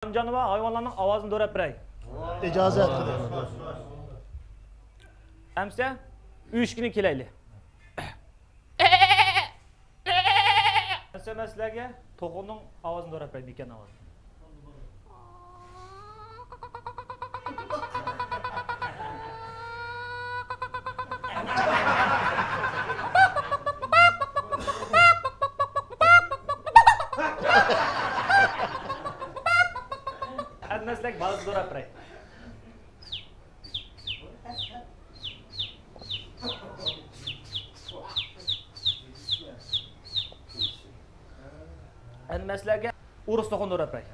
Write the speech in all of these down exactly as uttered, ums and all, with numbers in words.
جانىۋار ھايۋانلارنىڭ ئاۋازىنى دوراپ بېرەي. ئىجازەت قىلىڭ. ئەمسە ئۆچكىنى كېلەيلى. ئەمسە مەن سىلەرگە توخۇنىڭ ئاۋازىنى دوراپ بېرەي، مېكەن ئاۋازىنى. ئەمدى مەن سىلەرگە بالىسىنى دوراپ بېرەي. ئەمدى مەن سىلەرگە ئورۇس توخۇنى دوراپ بېرەي.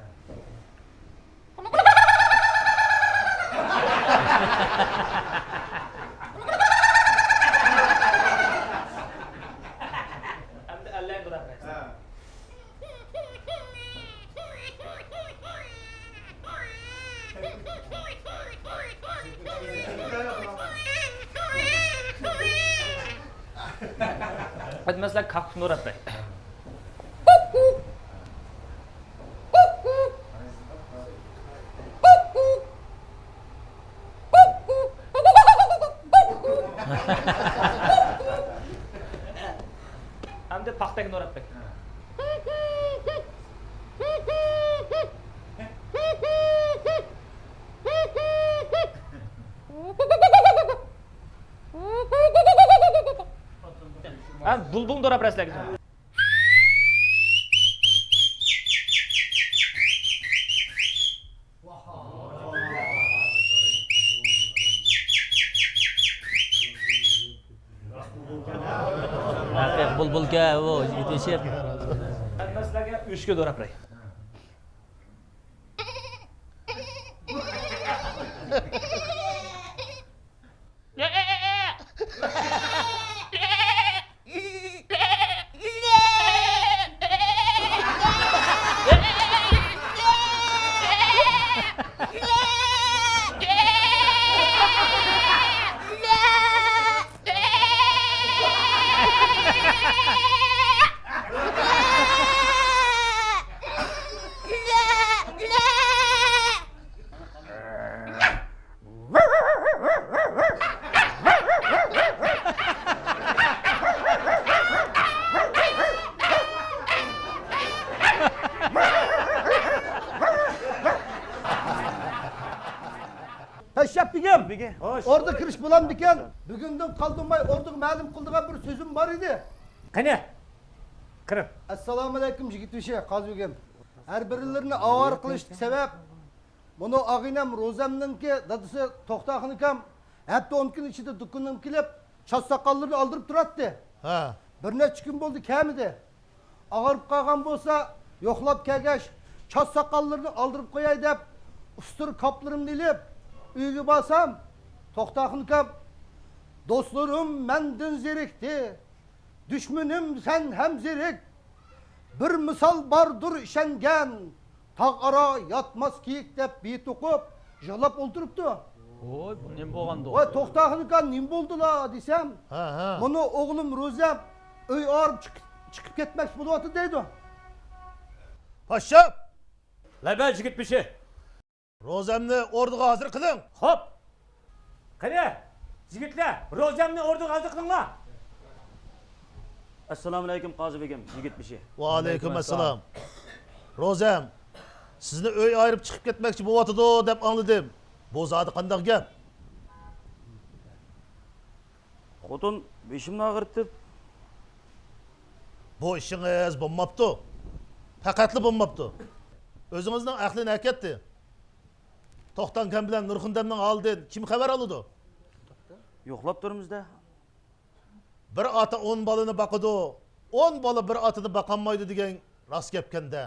ئەمدى ئەللەينى دوراپ بېرەي. ئەمدى مەن سىلەرگە كاككۇكنى دوراپ بېرەي. ئەمدى پاختەكنى دوراپ بېرەي. ھە، بۇلبۇلنى دوراپ بېرەي سىلەرگە. ھەقىقىي بۇلبۇلكەن ئۇ، يېتىشىپ. مەن سىلەرگە ئۆچكە دوراپ بېرەي. پاششاپ بېگىم، بېگىم. خوش. ئوردا كىرىش بولامدىكەن؟ بۈگۈندىن قالدۇرماي ئوردىغا مەلۇم قىلىدىغان بىر سۆزۈم بار ئىدى. قېنى؟ قىرىڭ. ئەسسالامۇئەلەيكۇم، يىگىت بېشى، قازى بېگىم. ھەر بىرلىرىنى ئاۋارە قىلىشلىق سەۋەب، مۇنۇ ئاغىنەم روزەمنىڭكى دادىسى توختاخۇن ئاكام ھەپتە ئون كۈن ئىچىدە دۇكىنىمغا كېلىپ، چاچ ساقاللىرىنى ئالدۇرۇپ تۇراتتى. ھە. بىر نەچچە كۈن بولدى، كەلمىدى. ئاغرىپ قالغان بولسا، يوقلاپ كەلگەچ، چاچ ساقاللىرىنى ئالدۇرۇپ قوياي دەپ، ئۇستىرا كاپلىرىمنى ئېلىپ، ئۆيگە بارسام، توختاخۇن ئاكام، دوستلىرىم مەندىن زېرىكتى، دۈشمىنىم سەن ھەم زېرىك، بىر مىسال باردۇر ئىشەنگەن، تاغ ئارا ياتماس كېيىك دەپ بېيىت ئوقۇپ، يىغلاپ ئولتۇرۇپتۇ. ۋوي، بۇ نېمە بولغاندۇ؟ ۋاي، توختاخۇن ئاكا، نېمە بولدىلا دېسەم، ھە، ھە. مانا ئوغلۇم روزەم ئۆي ئاغرىپ چىقىپ، چىقىپ كەتمەكچى بولۇۋاتىدۇ دەيدۇ. پاششاپ! لەببەي، يىگىت بېشى. روزەمنى ئوردىغا ھازىر قىلىڭ. خوپ. قېنى، يىگىتلەر، روزەمنى ئوردىغا ھازىر قىلىڭلار. ئەسسالامۇئەلەيكۇم، قازى بېگىم، يىگىت بېشى. ۋەئەلەيكۇم ئەسسالام. روزەم، سىزنى ئۆي ئايرىپ چىقىپ كەتمەكچى بولۇۋاتىدۇ دەپ ئاڭلىدىم. بۇ زادى قانداق گەپ؟ خوتۇن بېشىمنى ئاغرىتىپ. بۇ ئىشىڭىز بولماپتۇ. پەقەتلا بولماپتۇ. ئۆزىڭىزنىڭ ئەقلى نەگە كەتتى؟ توختاخۇن ئاكام بىلەن نۇرخۇندەمنىڭ ھالىدىن كىم خەۋەر ئالىدۇ؟ يوقلاپ تۇرىمىز-دە. بىر ئاتا ئون بالىنى باقىدۇ، ئون بالا بىر ئاتىنى باقالمايدۇ دېگەن راست گەپكەن-دە.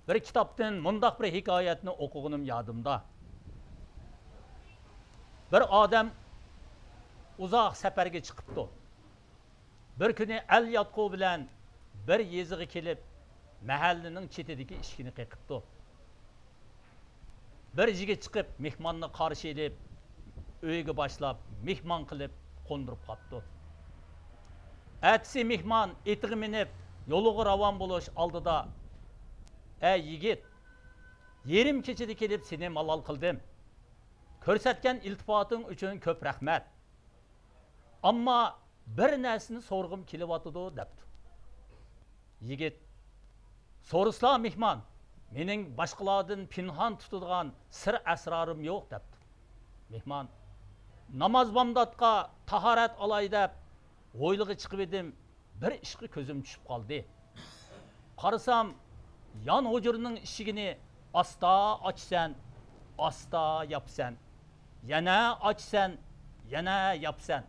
بىر كىتابتىن مۇنداق بىر ھېكايەتنى ئوقۇغىنىم يادىمدا. بىر ئادەم ئۇزاق سەپەرگە چىقىپتۇ. بىر كۈنى ئەل ياتقۇ بىلەن بىر يېزىغا كېلىپ، مەھەللىنىڭ چېتىدىكى ئىشىكنى قېقىپتۇ. بىر يىگىت چىقىپ، مېھماننى قارشى ئېلىپ، ئۆيىگە باشلاپ، مېھمان قىلىپ قوندۇرۇپ قاپتۇ. ئەتىسى مېھمان ئېتىغا مىنىپ، يولىغا راۋان بولۇش ئالدىدا، ئەي يىگىت، يېرىم كېچىدە كېلىپ سېنى مالال قىلدىم. كۆرسەتكەن ئىلتىپاتىڭ ئۈچۈن كۆپ رەھمەت. ئەمما بىر نەرسىنى سورىغۇم كېلىۋاتىدۇ، دەپتۇ. يىگىت، سورىسىلا مېھمان، مېنىڭ باشقىلاردىن پىنھان تۇتىدىغان سىر ئەسرارىم يوق، دەپتۇ. مېھمان، ناماز بامداتقا تاھارەت ئالاي دەپ، ھويلىغا چىقىۋىدىم، بىر ئىشقا كۆزۈم چۈشۈپ قالدى. قارىسام، يان ھۇجرىنىڭ ئىشىكىنى ئاستا ئاچىسەن، ئاستا ياپىسەن، يەنە ئاچىسەن، يەنە ياپىسەن.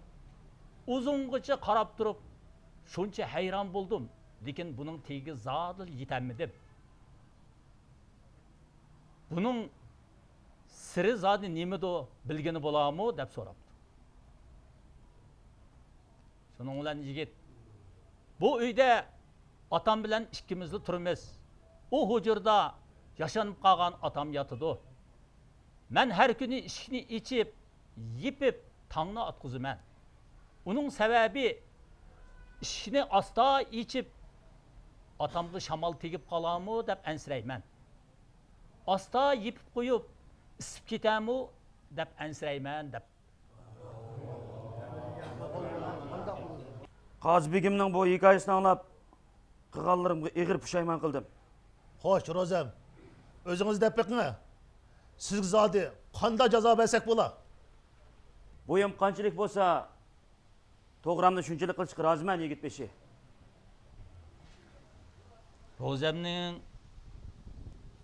ئۇزۇنغىچە قاراپ تۇرۇپ، شۇنچە ھەيران بولدۇم، لېكىن بۇنىڭ تېگىگە زادىلا يېتەلمىدىم. بۇنىڭ سىرى زادى نېمىدۇ، بىلگىنى بولارمۇ؟ دەپ سوراپتۇ. شۇنىڭ بىلەن يىگىت، بۇ ئۆيدە ئاتام بىلەن ئىككىمىزلا تۇرىمىز. ئۇ ھۇجرىدا ياشانىپ قالغان ئاتام ياتىدۇ. مەن ھەر كۈنى ئىشىكنى ئېچىپ، يېپىپ، تاڭنى ئاتقۇزىمەن. ئۇنىڭ سەۋەبى، ئىشىكنى ئاستا ئېچىپ، ئاتامغا شامال تېگىپ قالارمۇ دەپ ئەنسىرەيمەن. ئاستا يېپىپ قويۇپ، ئىسسىپ كېتەرمۇ دەپ ئەنسىرەيمەن، دەپ. قازى بېگىمنىڭ بۇ ھېكايىسىنى ئاڭلاپ، قىلغانلىرىمغا ئېغىر پۇشايمان قىلدىم. خوش، روزەم، ئۆزىڭىز دەپ بېقىڭە. سىزگە زادى قانداق جازا بەرسەك بولا؟ بويۇم قانچىلىك بولسا، توغرامنى شۇنچىلىك قىلىشقا رازىمەن، يىگىت بېشى. روزەمنىڭ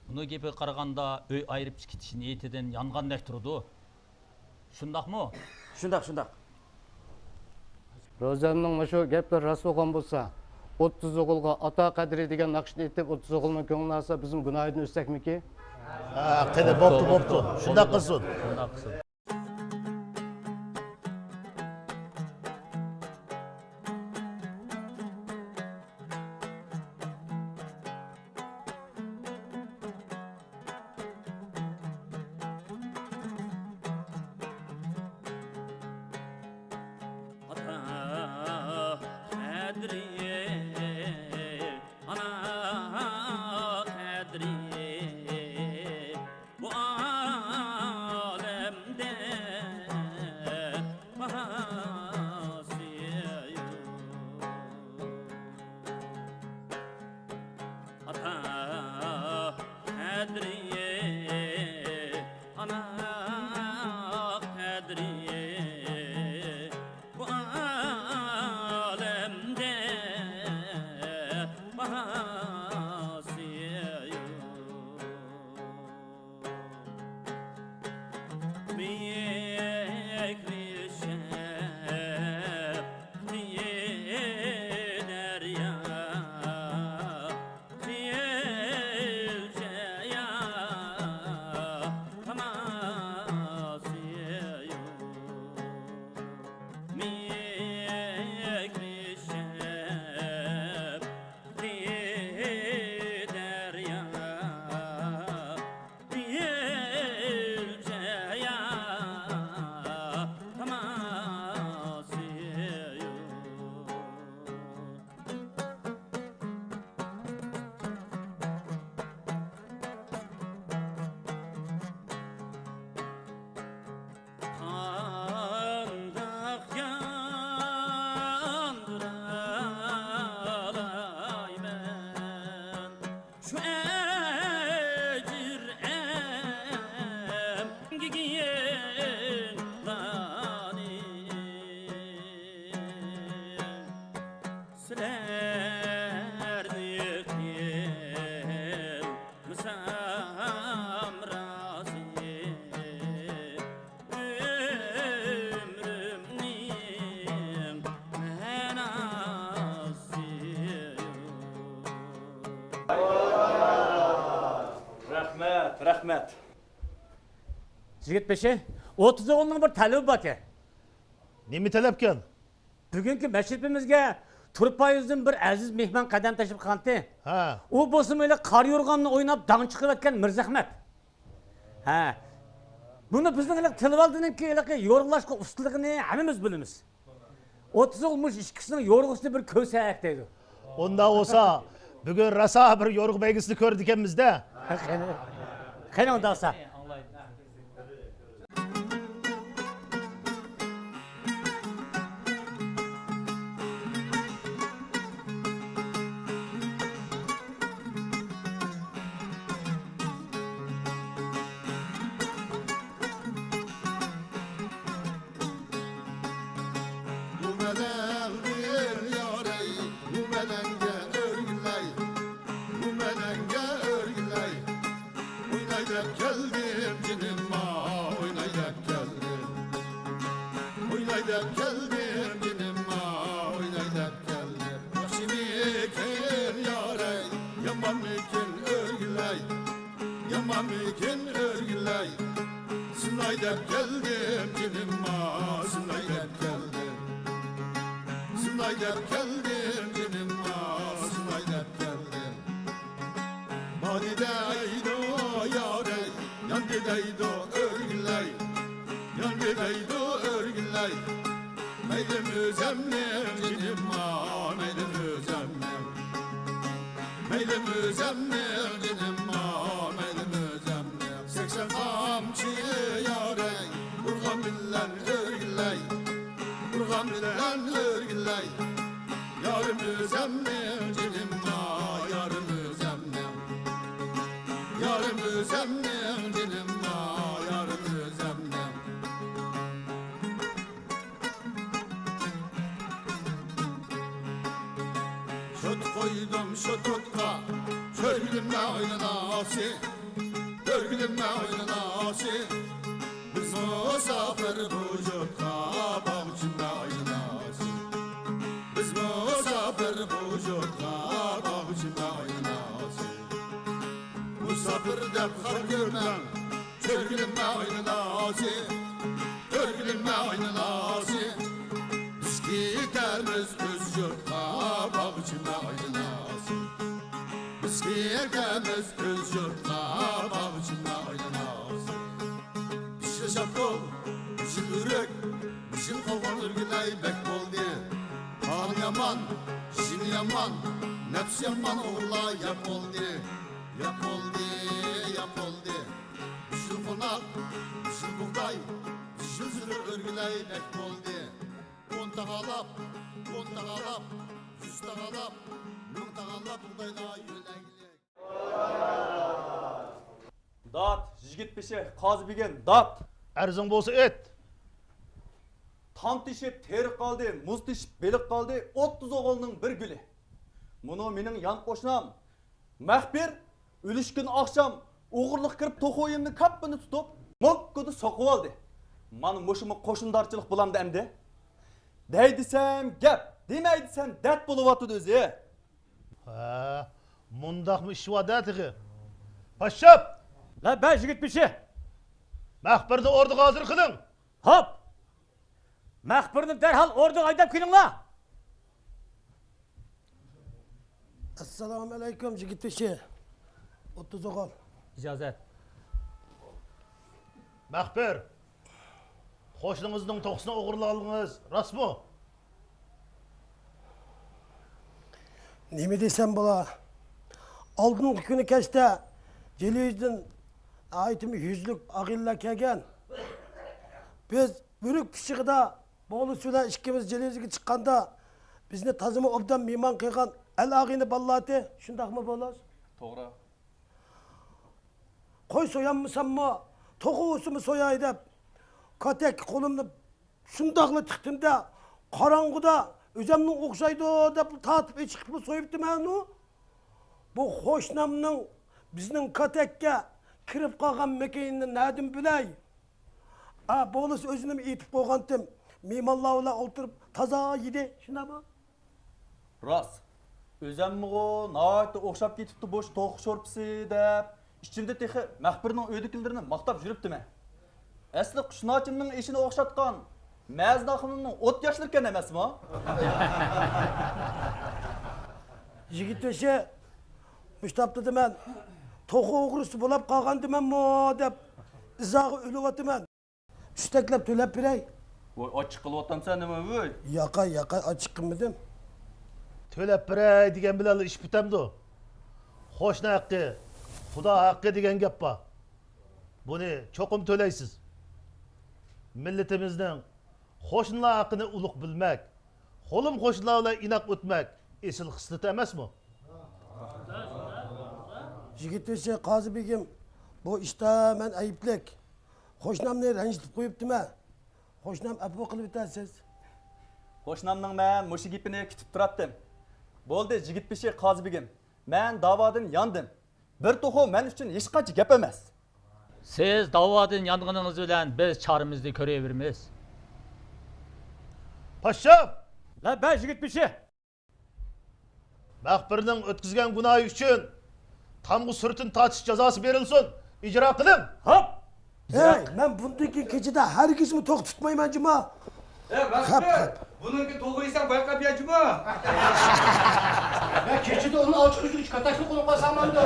بۇنىڭ گېپىگە قارىغاندا، ئۆي ئايرىپ كېتىش نىيىتىدىن يانغاندەك تۇرىدۇ. شۇنداقمۇ؟ شۇنداق، شۇنداق. روزەمنىڭ مۇشۇ گەپلىرى راست بولغان بولسا، ئوتتۇز ئوغۇلغا ئاتا قەدرى دېگەن ناخشىنى ئېيتىپ، ئوتتۇز ئوغۇلنىڭ كۆڭلىنى ئالسا، بىزمۇ گۇناھىدىن ئۆتسەكمىكى؟ ھە، قېنى، بوپتۇ، بوپتۇ. شۇنداق قىلسۇن. شۇنداق قىلسۇن. ئاتا قەدرى، ئانا قەدرى، بۇ ئالەمدە باھاسى يوق. ئاتا قەدرى، ئانا قەدرى، بۇ ئالەمدە باھاسى يوق. مېھرى شەپقىتى دەريا، خىيال جايا، تاماسى يوق. مېھرى شەپقىتى دەريا، خىيال جايا، تاماسى يوق. قانداق ياندۇرالايمەن شۇ ئەجىر ئەمگىكىڭلارنى؟ سىلەرنى قىلمىسام رازى، ئۆمرۈمنىڭ مەناسى يوق. رەھمەت، رەھمەت. يىگىت بېشى، ئوتتۇز ئوغۇلنىڭ بىر تەلىپى باركەن. نېمە تەلەپكەن؟ بۈگۈنكى مەشرىپىمىزگە تۇرپان يۈزىدىن بىر ئەزىز مېھمان قەدەم تەشرىپ قىلغانتى. ھە. ئۇ بولسىمۇ ھېلىقى قارا يورغاننى ئويناپ داڭ چىقىرىۋەتكەن مىرزەخمەت. ھە. بۇنى بىزنىڭ ھېلىقى تىلىۋالدىنىڭكى ھېلىقى يورغىلاشقا ئۇستىلىقىنى ھەممىمىز بىلىمىز. ئوتتۇز ئوغۇل مۇشۇ ئىككىسىنىڭ يورغىسىنى بىر كۆرسەك دەيدۇ. ئۇنداق بولسا، بۈگۈن راسا بىر يورغا بەيگىسىنى كۆرىدىكەنمىز-دە. قېنى. قېنىڭ داسا. بۇ مەلەڭدىن يارەي، بۇ مەلەڭگە ئۆرگىلەي، بۇ مەلەڭگە ئۆرگىلەي. ئويناي دەپ كەلدىم جېنىمما، ئويناي دەپ كەلدىم. ئويناي دەپ كەلدىم جېنىمما، ئويناي دەپ كەلدىم. ياخشىمىكىن يارەي، يامانمىكىن ئۆرگىلەي. يامانمىكىن ئۆرگىلەي، سىناي دەپ كەلدىم جېنىمما، سىناي دەپ كەلدىم. سىناي دەپ كەلدىم جېنىمما، سىناي دەپ كەلدىم. مانى دەيدۇ يارەي، ياندى دەيدۇ ئۆرگىلەي، ياندى دەيدۇ ئۆرگىلەي. مەيلىم ئۆزەمنىڭ جېنىمما، مەيلىم ئۆزەمنىڭ. مەيلىم ئۆزەمنىڭ جېنىمما، مەيلىم ئۆزەمنىڭ. سەكسەن قامچى يارەي، ئۇرغان بىلەن ئۆرگىلەي، ئۇرغان بىلەن ئۆرگىلەي. يارىم ئۆزەمنىڭ جېنىمما، يارىم ئۆزەمنىڭ. يارىم ئۆزەمنىڭ جېنىمما، يارىم ئۆزەمنىڭ. شوت قويدۇم شوتۇتقا، كۆرگۈلۈم ئايلىناسى، كۆرگۈلۈم ئايلىناسى. بىز مۇساپىر بۇ يۇرتقا، باغچىم ئايلىناسى. بىز مۇساپىر بۇ يۇرتقا، باغچىم ئايلىناسى. مۇساپىر دەپ خار كۆرمەڭ، كۆرگۈلۈم ئايلىناسى، كۆرگۈلۈم ئايلىناسى. بىز كېتەرمىز ئۆز يۇرتقا، باغچىم ئايلىناسى. بىز كېتەرمىز ئۆز يۇرتقا، باغچىم ئايلىناسى. بىشىل شاپتۇل، بىشىل ئۆرۈك، بىشىل قوغۇن ئۆرگىلەي بەك بولدى. قان يامان، شىن يامان، نەپس يامان ئوغۇللار ياپ بولدى. ياپ بولدى، ياپ بولدى. بىشىل قوناق، بىشىل بۇغداي، بىشىل زىرى ئۆرگىلەي بەك بولدى. ئون تاغالاپ، ئون تاغالاپ، يۈز تاغالاپ، مىڭ تاغالاپ بۇغدايلار يۆلەيلى. دات، يىگىت بېشى، قازى بېگىن، دات! ئەرزىڭ بولسا ئېيت! تام تېشىپ تېرىق قالدى، مۇز تېشىپ بېلىق قالدى، ئوتتۇز ئوغۇلنىڭ بىر گۈلى. مۇنۇ مېنىڭ يان قوشنام مەخپىر. ئۈلۈشكۈن ئاخشام ئوغرىلىق كىرىپ، توخۇ ئېيىمنىڭ كاپپىنى تۇتۇپ، موككىدە سوقۇۋالدى. مانا مۇشۇمۇ قوشنىدارچىلىق بولامدۇ ئەمدى؟ دەي دېسەم گەپ، دېمەي دېسەم دەرد بولۇۋاتىدۇ ئۆزى. ھە، مۇنداقمۇ ئىش بار-دە تېخى. پاششاپ! لا بە، يىگىت بېشى! مەخپىرنى ئوردىغا ھازىر قىلىڭ! ھاپ! مەخپىرنى دەرھال ئوردىغا ھەيدەپ كېلىڭلار! ئەسسالامۇئەلەيكۇم، يىگىت بېشى. ئوتتۇز ئوغۇل. ئىجازەت. مەخپىر، قوشنىڭىزنىڭ توخۇسىنى ئوغرىلىغانلىقىڭىز راستمۇ؟ نېمە دېسەم بولا؟ ئالدىنقى كۈنى كەچتە جىلى يۈزدىن ناھايىتىمۇ يۈزلۈك ئاغىنىلەر كەلگەن. بىز بۈرۈك پىششىقىدا بولۇس بىلەن ئىككىمىز جىلى يۈزگە چىققاندا، بىزنى تازىمۇ ئوبدان مېھمان قىلغان ئەل ئاغىنە بالىلار ئىدى. شۇنداقمۇ بولۇس؟ توغرا. قوي سويالمىساممۇ، توخۇ ئۆسۈمى سوياي دەپ، كاتەككە قولۇمنى شۇنداقلا تىقتىم-دە، قاراڭغۇدا ئۆزەمنىڭ ئوخشايدۇ دەپ تارتىپ ئېچىقىپلا سويۇپتىمەنۇ. بۇ قوشنامنىڭ بىزنىڭ كاتەككە كىرىپ قالغان مېكىيىنىنى نەدىن بىلەي؟ ئا، بولۇس ئۆزىنىمۇ ئېيتىپ قويغانتىم، مېھمانلار بىلەن ئولتۇرۇپ تازا يېدى، شۇنداقمۇ؟ راست. ئۆزەممىغۇ ناھايىتى ئوخشاپ كېتىپتۇ بۇ توخۇ شورپىسى دەپ، ئىچىمدە تېخى مەخپىرنىڭ ئۆيىدىكىلىرىنى ماختاپ يۈرۈپتىمەن. ئەسلى قۇشناچىمنىڭ ئېشىنى ئوخشاتقان مەزىن ئاخۇنۇمنىڭ ئوت ياشلىرىكەن ئەمەسمۇ؟ يىگىت بېشى، مۇشۇ تاپتا دېمەن، توخۇ ئوغرىسى بولاپ قالغان دېمەنمۇ دەپ ئىزاغا ئۆلۈۋاتىمەن. چۈشتەكلەپ تۆلەپ بېرەي. ۋاي، ئاچچىق قىلىۋاتامسەن نېمە، ۋوي؟ ياقاي، ياقاي، ئاچچىق قىلمىدىم. تۆلەپ بېرەي دېگەن بىلەنلا ئىش پۈتەمدۇ؟ قوشنا ھەققى، خۇدا ھەققى دېگەن گەپ بار. بۇنى چوقۇم تۆلەيسىز. مىللىتىمىزنىڭ قوشنىلار ھەققىنى ئۇلۇغ بىلمەك، قولۇم-قوشنىلار بىلەن ئىناق ئۆتمەك ئېسىل خىسلىتى ئەمەسمۇ؟ يىگىت بېشى قازى بېگىم، بۇ ئىشتا مەن ئەيىبلىك. قوشنامنى رەنجىتىپ قويۇپتىمەن. قوشنام ئەپۇ قىلىۋېتەرسىز. قوشنامنىڭ مەن مۇشۇ گېپىنى كۈتۈپ تۇراتتىم. بولدى، يىگىت بېشى قازى بېگىم، مەن داۋادىن ياندىم. بىر توخۇ مەن ئۈچۈن ھېچقانچە گەپ ئەمەس. سىز داۋادىن يانغىنىڭىز بىلەن بىز چارىمىزنى كۆرۈۋېرىمىز. پاششام! لەببەي، يىگىت بېشى! مەخپىرنىڭ ئۆتكۈزگەن گۇناھى ئۈچۈن تامغا سۈرىتىنى تارتىش جازاسى بېرىلسۇن. ئىجرا قىلىڭ! ھاپ! ھەي، مەن بۇندىن كېيىن كېچىدە ھەرگىزمۇ توخۇ تۇتمايمەن جۇمۇ. ئە، مەخپىر، بۇنىڭكى توغرا يېسەڭ بايقاپ يە جۇمۇ. يا، كېچىدە ئۇنى ئاچقۇچ كاتاكنى قولۇڭغا سالمامدۇ.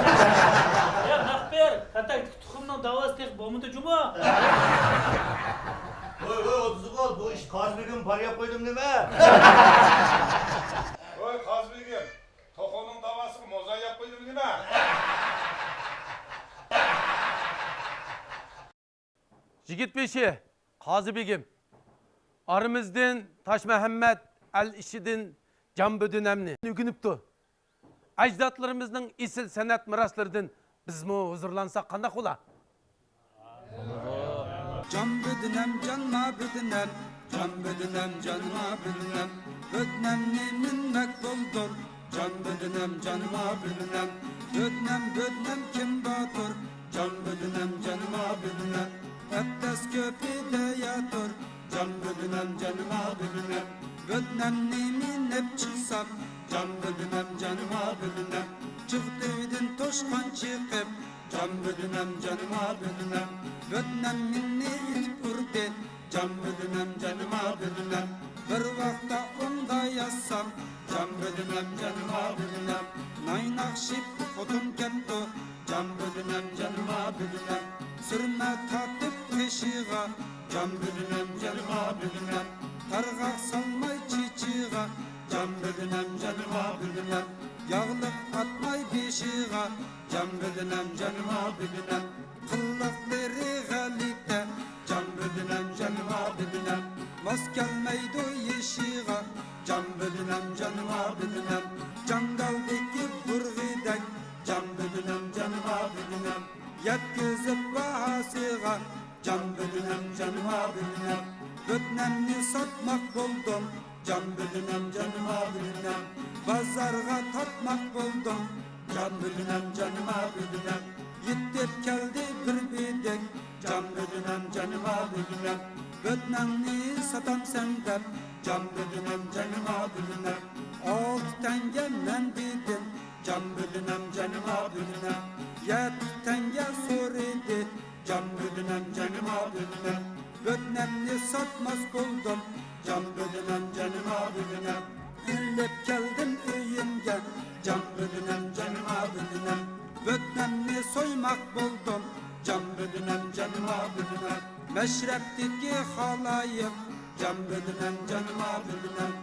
يا، مەخپىر، كاتاكتىكى تۇخۇمنىڭ داۋاسى تېخى بولمىدى جۇمۇ. ۋوي، ۋوي، ئوتتۇز قول، بۇ ئىش قازى بېگىم پارىياپ قويدۇم نېمە؟ ۋوي، قازى بېگىم، توخۇنىڭ داۋاسىغا موزا ياپ قويدۇم نېمە؟ يىگىت بېشى، قازى بېگىم، ئارىمىزدىن تاشمەھەممەت ئەل ئىشىدىن جامبىدىنەمنى ئۆگىنىپتۇ. ئەجدادلىرىمىزنىڭ ئېسىل سەنئەت مىراسلىرىدىن بىزمۇ ھۇزۇرلانساق قانداق بولا؟ جامبىدىنەم، جانما بىدىنەم، جامبىدىنەم، جانما بىدىنەم، بۆتنەمنى مىنمەك بولدۇم. جامبىدىنەم، جانما بىدىنەم، بۆتنەم، بۆتنەم كىم باتۇر؟ جامبىدىنەم، جانما بىدىنەم، ئەتلەس كۆپىدە ياتۇر. جامبىدىنەم، جانما بىدىنەم، بۆتنەمنى مىنىپ چىقسام. جامبىدىنەم، جانما بىدىنەم، چىغ تۈۋىدىن توشقان چىقىپ. جامبىدىنەم، جانما بىدىنەم، بۆتنەم مېنى ئېتىپ ئۇردى. جامبىدىنەم، جانما بىدىنەم، بىر ۋاقتا ئوڭغا ياتسام. جامبىدىنەم، جانما بىدىنەم، نايناق شىپ خوتۇن كەپتۇ. جامبىدىنەم، جانما بىدىنەم، سۈرمە تارتىپ قېشىغا. جامبىدىنەم، جانما بىدىنەم، تارغاق سالماي چېچىغا. جامبىدىنەم، جانما بىدىنەم، ياغلىق ئاتماي بېشىغا. جامبىدىنەم، جانما بىدىنەم، قىلىقلىرى غەلىتە. جامبىدىنەم، جانما بىدىنەم، ماس كەلمەيدۇ يېشىغا. جامبىدىنەم، جانما بىدىنەم، جاڭگالدىكى بۇرغىدەك. جامبىدىنەم، جانما بىدىنەم، يەتكۈزۈپ باھاسىغا. جامبىدىنەم، جانما بىدىنەم، بۆتنەمنى ساتماق بولدۇم. جامبىدىنەم، جانما بىدىنەم، بازارغا تارتماق بولدۇم. جامبىدىنەم، جانما بىدىنەم، يېتىپ كەلدى بىر بېدىك. جامبىدىنەم، جانما بىدىنەم، بۆتنەڭنى ساتامسەن دەپ. جامبىدىنەم، جانما بىدىنەم، ئالتە تەڭگە مەن دېدىم. جامبىدىنەم، جانما بىدىنەم، يەتتە تەڭگە سورىدى. جامبىدىنەم، جانما بىدىنەم، بۆتنەمنى ساتماس بولدۇم. جامبىدىنەم، جانما بىدىنەم، ئېلىپ كەلدىم ئۆيۈمگە. جامبىدىنەم، جانما بىدىنەم، بۆتنەمنى سويماق بولدۇم. جامبىدىنەم، جانما بىدىنەم، مەشرەپتىكى خالايىق. جامبىدىنەم، جانما بىدىنەم.